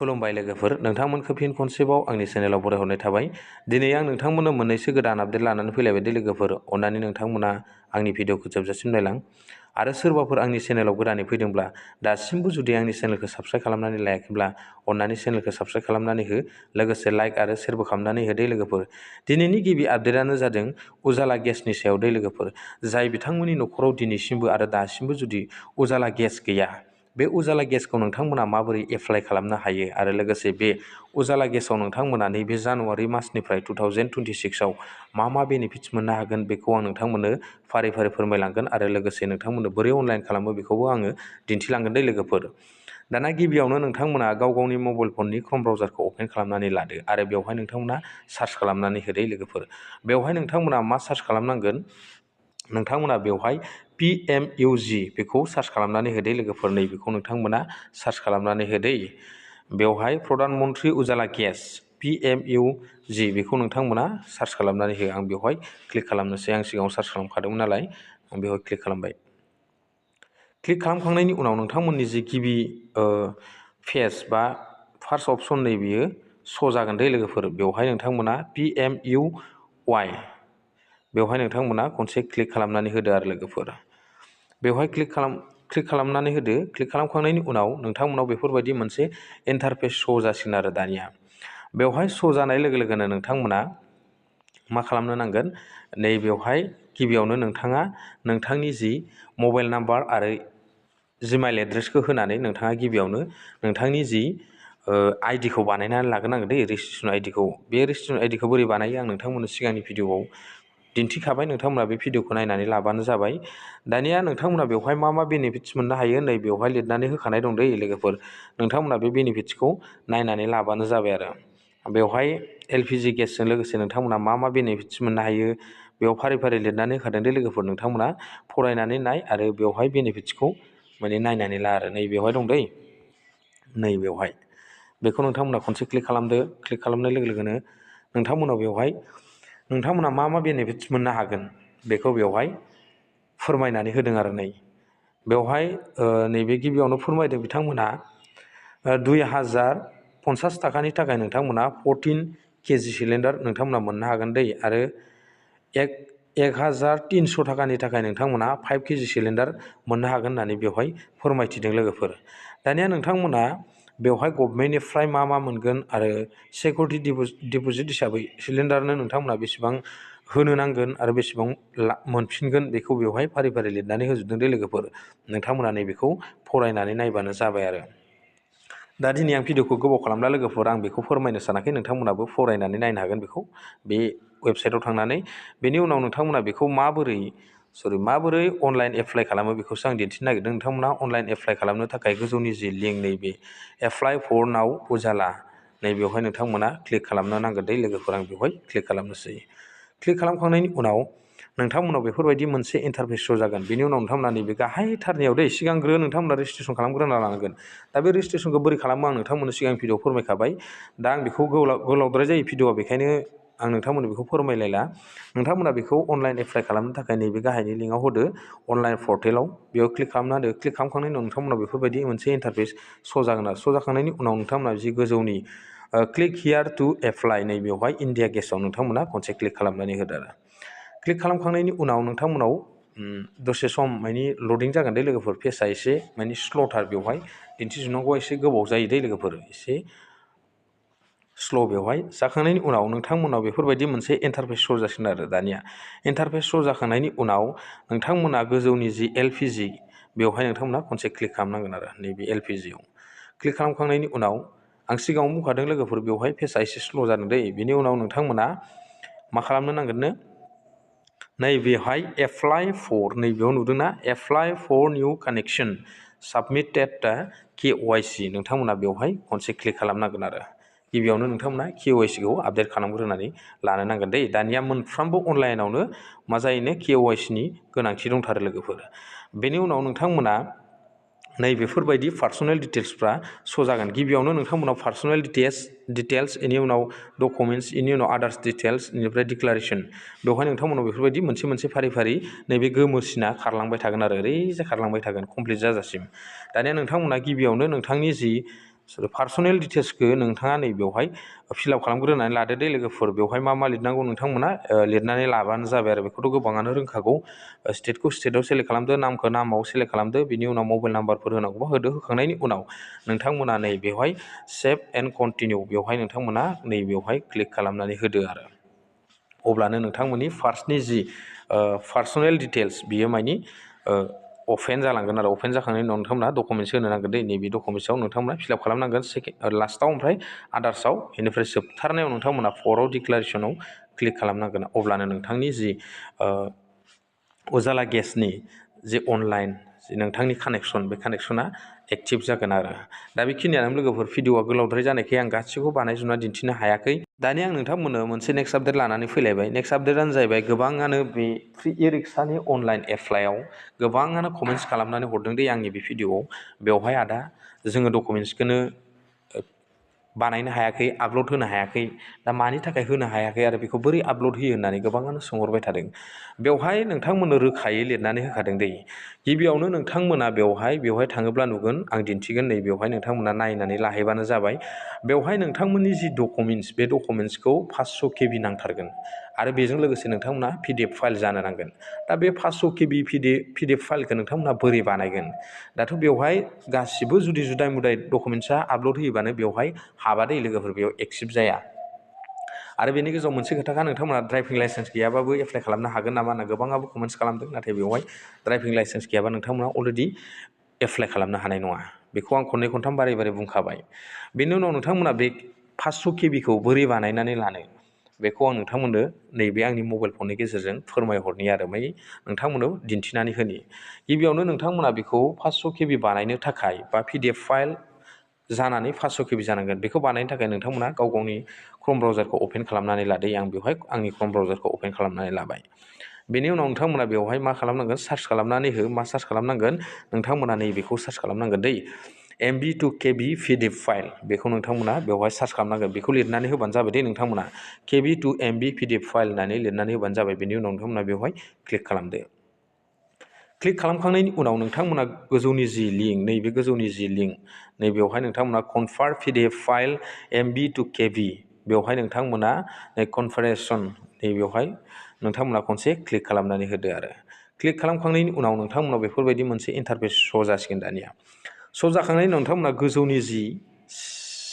खुलुमबाय लोगोफोर, नोंथांमोनखौ फिन खनसेबाव आंनि चेनेलाव बरायहरनाय थाबाय। दिनै आं नोंथांमोननो मोननैसो गोदान आपडेट लानानै फैलायबाय लोगोफोर। अन्नानै नोंथांमोना आंनि भिडिअखौ जोबजासिम नायलां। आरो सोरबाफोर आंनि चेनेलाव गोदानै फैदोंब्ला दासिमबो जुदि आंनि चेनेलखौ साबस्क्राइब खालामनानै लायाखैब्ला अन्नानै चेनेलखौ साबस्क्राइब खालामनानै हो, लोगोसे लाइक आरो शेयारबो खालामनानै हो दे लोगोफोर। दिनैनि गिबि आपडेटआनो जादों उजाला गेसनि सायाव दे लोगोफोर। जाय बिथांमोननि न'खराव दिनैसिमबो आरो दासिमबो जुदि उजाला गेस गैया, बे उजाला गेसखौ नोंथांमोना माबोरै एप्लाइ खालामनो हायो आरो लोगोसे बे उजाला गेसाव नोंथांमोना नैबे जानुवारि मासनिफ्राय 2026आव मा बेनिफिट्स मोननो हागोन बेखौ आं नोंथांमोननो फारि फारि फोरमायलांगोन आरो लोगोसे नोंथांमोननो बोरै अनलाइन खालामो बेखौबो आङो दिन्थिलांगोन दे लोगोफोर। दाना गिबियावनो नोंथांमोना गाव गावनि मबाइल फननि क्रोम ब्राउजारखौ अपेन खालामनानै लादो आरो बेवहाय नोंथांमोना सार्च खालामनानै होदो लोगोफोर। बेवहाय नोंथांमोना मा सार्च खालामनांगोन, नोंथांमोना बेवहाय PMAY-G बेखौ सार्च खालामनानै होदो लोगोफोर। नैबेखौ नोंथांमोना सार्च खालामनानै होदो। बेवहाय प्रधान मन्त्रि उजाला गेस PMAY-G बेखौ नोंथांमोना सार्च खालामनानै हो। आं बेवहाय क्लिक खालामनोसै, आं सिगाङाव सार्च खालामखादोंमोन नालाय आं बेवहाय क्लिक खालामबाय। क्लिक खालामखांनायनि उनाव नोंथांमोननि जि गिबि पेज बा फार्स्ट अप्सन नै बियो श' जागोन दे लोगोफोर। बेवहाय नोंथांमोना PMAY बेवहाय नोंथांमोना खनसे क्लिक खालामनानै होदो आरो लोगोफोर। बेवहाय क्लिक खालामनानै होदो। क्लिक खालामखांनायनि उनाव नोंथांमोनाव बेफोरबायदि मोनसे इन्टारफेस श' जासिगोन आरो दानिया। बेवहाय श' जानाय लोगो लोगोनो नोंथांमोना मा खालामनो नांगोन, नैबेवहाय गिबियावनो नोंथाङा नोंथांनि जि मबाइल नाम्बार आरो जिमेल एड्रेसखौ होनानै नोंथाङा गिबियावनो नोंथांनि जि आइडिखौ बानायनानै लाग्रोनांगोन दे, रेजिस्ट्रेसन आइडिखौ। बे रेजिस्ट्रेसन आइडिखौ बोरै बानायो आं नोंथांमोननो सिगांनि भिडिअआव दिन्थिखाबाय, नोंथांमोना बे भिडिअखौ नायनानै लाबानो जाबाय। दानिया नोंथांमोना बेवहाय मा बेनिफिट्स मोननो हायो नै बेवहाय लिरनानै होखानाय दं दे लोगोफोर। नोंथांमोना बे बेनिफिट्सखौ नायनानै लाबानो जाबाय आरो। बेवहाय LPG गेसजों लोगोसे नोंथांमोना मा बेनिफिट्स मोननो हायो बेयाव फारि फारि लिरनानै होखादों दे लोगोफोर। नोंथांमोना फरायनानै नाय आरो बेवहाय बेनिफिट्सखौ माने नायनानै ला आरो। नै बेवहाय दं दै, नै बेवहाय बेखौ नोंथांमोना खनसे क्लिक खालामदो। क्लिक खालामनाय लोगो लोगोनो नोंथांमोनाव बेवहाय नोंथांमोना मा बेनिफिट्स मोननो हागोन बेखौ बेवहाय फोरमायनानै होदों आरो। नै बेवहाय नैबे गिबियावनो फोरमायदों बिथांमोना 2050 थाखानि थाखाय नोंथांमोना 14 kg सिलिन्डार नोंथांमोना मोननो हागोन दै, आरो 1300 थाखानि थाखाय नोंथांमोना 5 kg सिलिन्डार मोननो हागोन होननानै बेवहाय फोरमायथिदों लोगोफोर। दानिया नोंथांमोना बेवहाय गभर्नमेन्टनिफ्राय मा मोनगोन आरो सिकिउरिटि डिप'जिट हिसाबै सिलिन्डारनो नोंथांमोना बेसेबां होनो नांगोन आरो बेसेबां मोनफिनगोन बेखौ बेवहाय फारि फारि लिरनानै होजोबदों दे लोगोफोर। नोंथांमोना नैबेखौ फरायनानै नायबानो जाबाय आरो। दा दिनै आं भिडिअखौ गोबाव खालामला लोगोफोर, आं बेखौ फोरमायनो सानाखै, नोंथांमोनाबो फरायनानै नायनो हागोन बेखौ बे वेबसाइटआव थांनानै। बेनि उनाव नोंथांमोना बेखौ माबोरै अनलाइन एप्लाइ खालामो बेखौसो आं दिन्थिनो नागिरदों। नोंथांमोना अनलाइन एप्लाइ खालामनो थाखाय गोजौनि जि लिंक नैबे एप्लाइ फर नाउ उजाला नैबेवहाय नोंथांमोना क्लिक खालामनो नांगोन दे लोगोफोर। आं बेवहाय क्लिक खालामनोसै। क्लिक खालामखांनायनि उनाव नोंथांमोनाव बेफोरबायदि मोनसे इन्टारफेस श' जागोन। बेनि उनाव नोंथांमोना नैबे गाहायथारनियाव दै सिगांग्रो नोंथांमोना रेजिस्ट्रेसन खालामग्रोना लानांगोन। दा बे रेजिस्ट्रेसनखौ बोरै खालामो आं नोंथांमोननो सिगां भिडिअआव फोरमायखाबाय। दा आं बेखौ गोलावद्राय जायो भिडिअआ, बेखायनो आं नोंथांमोननो बेखौ फोरमायलायला। नोंथांमोना बेखौ अनलाइन एप्लाइ खालामनो थाखाय नैबे गाहायनि लिंकआव होदो, अनलाइन पर्टेलाव बेयाव क्लिक खालामना होदो। क्लिक खालामखांनायनि उनाव नोंथांमोनाव बेफोरबायदि मोनसे इन्टारफेस श' जागोन आरो। श' जाखांनायनि उनाव नोंथांमोना जि गोजौनि क्लिक हियार टु एप्लाइ नैबेवहाय इन्डिया गेसाव नोंथांमोना खनसे क्लिक खालामनानै होदो आरो। क्लिक खालामखांनायनि उनाव नोंथांमोनाव दसे सम माने लडिं जागोन दे लोगोफोर। पेजआ एसे माने स्ल'थार, बेवहाय दिन्थिजोबनांगौआ एसे गोबाव जायो दे लोगोफोर, एसे स्ल' बेवहाय जाखांनायनि उनाव नोंथांमोनाव बेफोरबायदि मोनसे इन्टारफेस श' जासिगोन आरो। दानिया इन्टारफेस श' जाखांनायनि उनाव नोंथांमोना गोजौनि जि LPG बेवहाय नोंथांमोना खनसे क्लिक खालामनांगोन आरो। नैबे LPGआव क्लिक खालामखांनायनि उनाव आं सिगाङाव बुंखादों लोगोफोर बेवहाय पेजआ एसे स्ल' जादों दै। बेनि उनाव नोंथांमोना मा खालामनो नांगोननो, नैबेहाय एप्लाइ फर नैबेयाव नुदोंना, apply for new connection submitted KYC नोंथांमोना बेवहाय खनसे क्लिक खालामनांगोन आरो। गिबियावनो नोंथांमोना KYCखौ आपडेट खालामग्रोनानै लानो नांगोन दै। दानिया मोनफ्रोमबो अनलाइनावनो मा जायोनो KYCनि गोनांथि दंथारो लोगोफोर। बेनि उनाव नोंथांमोना नैबेफोरबायदि पार्सनेल डिटेल्सफ्रा श' जागोन। गिबियावनो नोंथांमोनाव पार्सनेल डिटेल्स, बेनि उनाव डकुमेन्टस, बेनि उनाव आदार्स डिटेल्स, बेनिफ्राय डिक्लारेसन। बेवहाय नोंथांमोनाव बेफोरबायदि मोनसे फारि फारि नैबे गोमोसिना खारलांबाय थागोन आरो, ओरैजा खारलांबाय थागोन कमप्लिट जाजासिम। दानिया नोंथांमोना गिबियावनो नोंथांनि जि पार्सनेल डिटेल्सखौ नोंथाङा नैबेवहाय फिलआप खालामग्रोनानै लादो दे लोगोफोर। बेवहाय मा लिरनांगौ नोंथांमोना लिरनानै लाबानो जाबाय आरो बेखौथ' गोबाङानो रोंखागौ। स्टेटखौ स्टेटआव सेलेक्ट खालामदो, नामखौ नामाव सेलेक्ट खालामदो, बिनि उनाव मबाइल नाम्बारफोर होनांगौबा होदो। होखांनायनि उनाव नोंथांमोना नैबेवहाय सेभ एन्ड कन्टिनिउ बेवहाय नोंथांमोना नैबेवहाय क्लिक खालामनानै होदो आरो। अब्लानो नोंथांमोननि फार्स्टनि जि पार्सनेल डिटेल्स बियो मानि अपेन जालांगोन आरो। अपेन जाखांनायनि उनाव नोंथांमोना डकुमेन्ट्स होनो नांगोन दे। नैबे डकुमेन्ट्सआव नोंथांमोना फिलआप खालामनांगोन लास्टआव, ओमफ्राय आदार्सआव, बेनिफ्राय जोबथारनायाव नोंथांमोना फराव डिक्लारेसनाव क्लिक खालामनांगोन। अब्लानो नोंथांनि जि उजाला गेसनि जे अनलाइन जि नोंथांनि कानेक्सन, बे कानेक्सना एक्टिभ जागोन आरो। दा बेखिनियानो लोगोफोर। भिडिअआ गोलावद्राय जानायखाय आं गासिखौबो बानायजोबना दिन्थिनो हायाखै। दानिया आं नोंथांमोननो मोनसे नेक्स्ट आपडेट लानानै फैलायबाय। नेक्स्ट आपडेटआनो जाहैबाय गोबाङानो बे फ्रि इ-रिक्सानि अनलाइन एप्लाइआव गोबाङानो कमेन्ट्स खालामनानै हरदों दे आंनि बे भिडिअआव। बेवहाय आदा जोङो डकुमेन्ट्सखौनो बानायनो हायाखै, आपल'ड होनो हायाखै। दा मानि थाखाय होनो हायाखै आरो बेखौ बोरै आपल'ड होयो होननानै गोबाङानो सोंहरबाय थादों। बेवहाय नोंथांमोननो रोखायै लिरनानै होखादों दै। गिबियावनो नोंथांमोना बेवहाय थाङोब्ला नुगोन, आं दिन्थिगोन नै बेवहाय नोंथांमोना नायनानै लाहैबानो जाबाय। बेवहाय नोंथांमोननि जि डकुमेन्ट्स, बे डकुमेन्ट्सखौ 500 KB नांथारगोन आरो बेजों लोगोसे नोंथांमोना PDF फाइल जानो नांगोन। दा बे 500 KB PDF फाइलखौ नोंथांमोना बोरै बानायगोन? दाथ' बेवहाय गासिबो जुदि जुदाय मुदाय डकुमेन्ट्सआ आपल'ड होयोबानो बेवहाय हाबा दै लोगोफोर, बेयाव एक्सेप्ट जाया। आरो बेनि गेजेराव मोनसे खोथाखा, नोंथांमोना ड्राइभिं लाइसेन्स गैयाबाबो एप्लाइ खालामनो हागोन नामा होनना गोबाङाबो कमेन्ट्स खालामदों। नाथाय बेवहाय ड्राइभिं लाइसेन्स गैयाबा नोंथांमोना अलरेडि एप्लाइ खालामनो हानाय नङा। बेखौ आं खननै खनथाम बारै बुंखाबाय। बेनि उनाव नोंथांमोना बे 500 KBखौ बोरै बानायनानै लानो, बेखौ आं नोंथांमोननो नैबे आंनि मबाइल फननि गेजेरजों फोरमायहरनि आरो नोंथांमोननो दिन्थिनानै होनि। गिबियावनो नोंथांमोना बेखौ 500 KB बानायनो थाखाय बा PDF फाइल जानानै 500 KB जानांगोन। बेखौ बानायनो थाखाय नोंथांमोना गाव गावनि क्रोम ब्राउजारखौ अपेन खालामनानै लादो। आं बेवहाय आंनि क्रोम ब्राउजारखौ अपेन खालामनानै लाबाय। बेनि उनाव नोंथांमोना बेवहाय मा खालामनांगोन, सार्च खालामनानै हो। मा सार्च खालामनांगोन? नोंथांमोना नैबेखौ सार्च खालामनांगोन दै, MB to KB PDF file. बेखौ नोंथांमोना बेवहाय सार्च खालामनांगोन। बेखौ लिरनानै होबानो जाबाय दे नोंथांमोना। KB to MB PDF file होननानै लिरनानै होबानो जाबाय। बेनि उनाव नोंथांमोना बेवहाय क्लिक खालामदो। क्लिक खालामखांनायनि उनाव नोंथांमोना गोजौनि जि लिंक, नैबे गोजौनि जि लिंक, नैबेवहाय नोंथांमोना convert PDF file MB to KB, बेवहाय नोंथांमोना कनभार्सन, नैबेवहाय नोंथांमोना खनसे क्लिक खालामनानै होदो आरो। क्लिक खालामखांनायनि उनाव नोंथांमोनाव बेफोरबायदि मोनसे इन्टारफेस श' जासिगोन। दानिया श' जाखांनायनि उनाव नोंथांमोना गोजौनि जि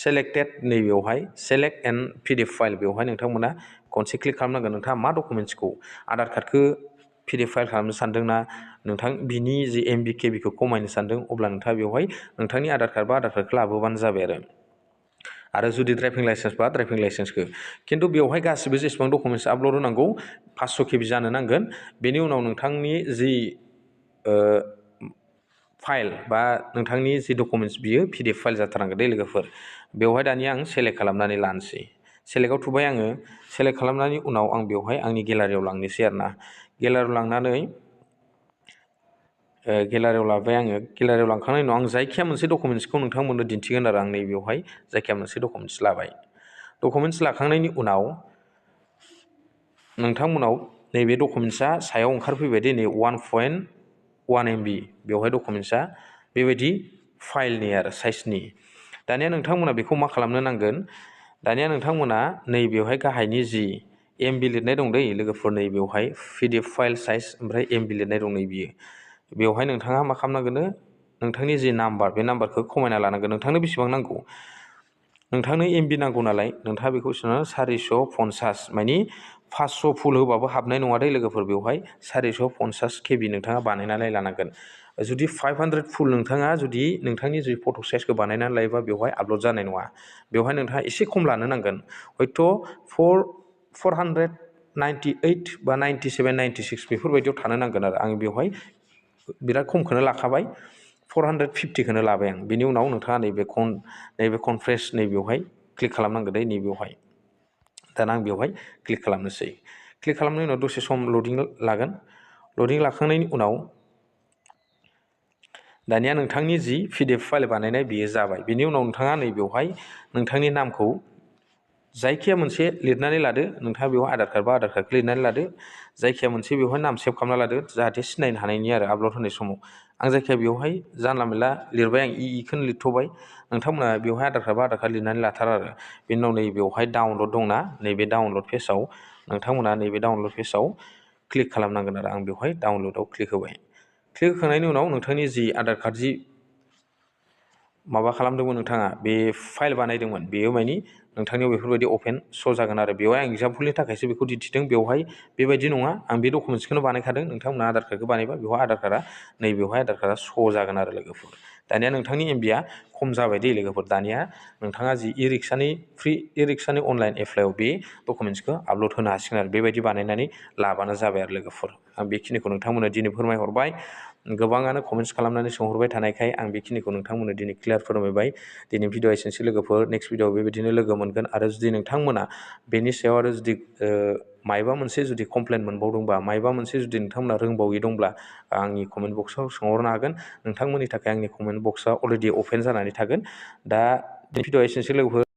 सेलेक्टेड, नैबेवहाय सेलेक्ट एन्ड PDF फाइल, बेवहाय नोंथांमोना खनसे क्लिक खालामनांगोन। नोंथाङा मा डकुमेन्ट्सखौ, आधार कार्डखौ PDF फाइल खालामनो सानदोंना नोंथां बिनि जि MB KBखौ खमायनो सानदों, अब्ला नोंथाङा बेवहाय नोंथांनि आधार कार्डखौ लाबोबानो जाबाय आरो जुदि ड्राइभिं लाइसेन्स बा ड्राइभिं लाइसेन्सखौ। खिन्थु बेवहाय गासिबो जेसेबां डकुमेन्ट्स आपल'ड होनांगौ 500 KB जानो नांगोन। बेनि उनाव नोंथांनि जि फाइल बा नोंथांनि जि डकुमेन्ट्स, बियो PDF फाइल जाथारनांगोन दे लोगोफोर। बेवहाय दानिया आं सेलेक्ट खालामनानै लानोसै। सेलेक्टआव थुबाय आङो। सेलेक्ट खालामनायनि उनाव आं बेवहाय आंनि गेलारियाव लांनोसै आरोना। गेलारियाव लांनानै गेलारियाव लाबाय आङो। गेलारियाव लांखांनायनि उनाव आं जायखिया मोनसे डकुमेन्ट्सखौ नोंथांमोननो दिन्थिगोन आरो। आं नैबेवहाय जायखिया मोनसे डकुमेन्ट्स लाबाय। डकुमेन्ट्स लाखांनायनि उनाव नोंथांमोनाव नैबे डकुमेन्ट्सआ सायाव ओंखारफैबाय दे, नै 1.1 MB, बेवहाय डकुमेन्ट्सआ बेबायदि फाइलनि आरो साइजनि। दानिया नोंथांमोना बेखौ मा खालामनो नांगोन? दानिया नोंथांमोना नैबेवहाय गाहायनि जि MB लिरनाय दं दै लोगोफोर, नैबेवहाय PDF फाइल साइज ओमफ्राय MB लिरनाय दं नै बियो। बेवहाय नोंथाङा मा खालामनांगोन? नोंथांनि जि नाम्बार, बे नाम्बारखौ खमायना लानांगोन। नोंथांनो बेसेबां नांगौ? नोंथांनो MB नांगौ नालाय नोंथाङा बेखौ 450, मानि 500 फुल होबाबो हाबनाय नङा दे लोगोफोर। बेवहाय 450 KB नोंथाङा बानायनानै लानांगोन। जुदि 500 फुल नोंथाङा जुदि नोंथांनि जि फट' साइजखौ बानायनानै लायोबा बेवहाय आपल'ड जानाय नङा। बेवहाय नोंथाङा एसे खम लानो नांगोन। हयथ' 498 बा 97, 96 बेफोरबायदियाव थानो नांगोन आरो। आं बेवहाय बिराद खमखौनो लाखाबाय, 450खौनो लाबाय आं। बेनि उनाव नोंथाङा नैबे कनफ्रेस, नैबेवहाय क्लिक खालामनांगोन दे, नैबेवहाय। दाना आं बेवहाय क्लिक खालामनोसै। क्लिक खालामनायनि उनाव दसे सम लडिं लागोन। लडिं लाखांनायनि उनाव दानिया नोंथांनि जि PDF फाइल बानायनाय, बियो जाबाय। बेनि उनाव नोंथाङा नैबेवहाय नोंथांनि नामखौ जायखिया मोनसे लिरनानै लादो नोंथाङा बेवहाय आधार कार्ड बा आधार कार्डखौ लिरनानै लादो जायखिया मोनसे बेवहाय नाम सेभ खालामना लादो जाहाथे सिनायनो हानायनि आरो आपल'ड होनाय समाव आं जायखिया बेवहाय जानला मेनला लिरबाय आं इखौनो लिरथ'बाय नोंथांमोना बेवहाय आधार कार्ड बा आधार कार्ड लिरनानै लाथार आरो बेनि उनाव नै बेवहाय डाउनलड दंना नैबे डाउनलड पेजआव नोंथांमोना नैबे डाउनलड पेजआव क्लिक खालामनांगोन आरो आं बेवहाय डाउनलडआव क्लिक होबाय क्लिक होखांनायनि उनाव नोंथांनि जि आधार कार्ड जि माबा खालामदोंमोन नोंथाङा बे फाइल बानायदोंमोन बेयो मानि नोंथांनियाव बेफोरबायदि अपेन श' जागोन आरो बेवहाय आं एग्जाम्पलनि थाखायसो बेखौ दिन्थिदों बेवहाय बेबायदि नङा आं बे डकुमेन्ट्सखौनो बानायखादों नोंथांमोना आधार कार्डखौ बानायबा बेवहाय आधार कार्डआ नैबेवहाय आधार कार्डआ श' जागोन आरो लोगोफोर दानिया नोंथांनि एमबिआ खम जाबाय दे लोगोफोर दानिया नोंथाङा जि फ्रि इ रिक्सानि अनलाइन एप्लाइआव बे डकुमेन्ट्सखौ आपल'ड होनो हासिगोन आरो बेबायदि बानायनानै लाबानो जाबाय आरो लोगोफोर आं बेखिनिखौ नोंथांमोननो दिनै फोरमायहरबाय गोबाङानो कमेन्ट्स खालामनानै सोंहरबाय थानायखाय आं बेखिनिखौ नोंथांमोननो दिनै क्लियार फोरमायबाय दिनै भिडिअ एसेनोसै लोगोफोर नेक्स्ट भिडिअआव बेबायदिनो लोगो मोनगोन आरो जुदि नोंथांमोना बेनि सायाव आरो जुदि मायबा मोनसे जुदि कमप्लेन मोनबावदोंबा मायबा मोनसे जुदि नोंथांमोना रोंबावै दंब्ला आंनि कमेन्ट बक्सआव सोंहरनो हागोन नोंथांमोननि थाखाय आंनि कमेन्ट बक्सआ अलरेडि अपेन जानानै थागोन दा भिडिअ एसेनोसै लोगोफोर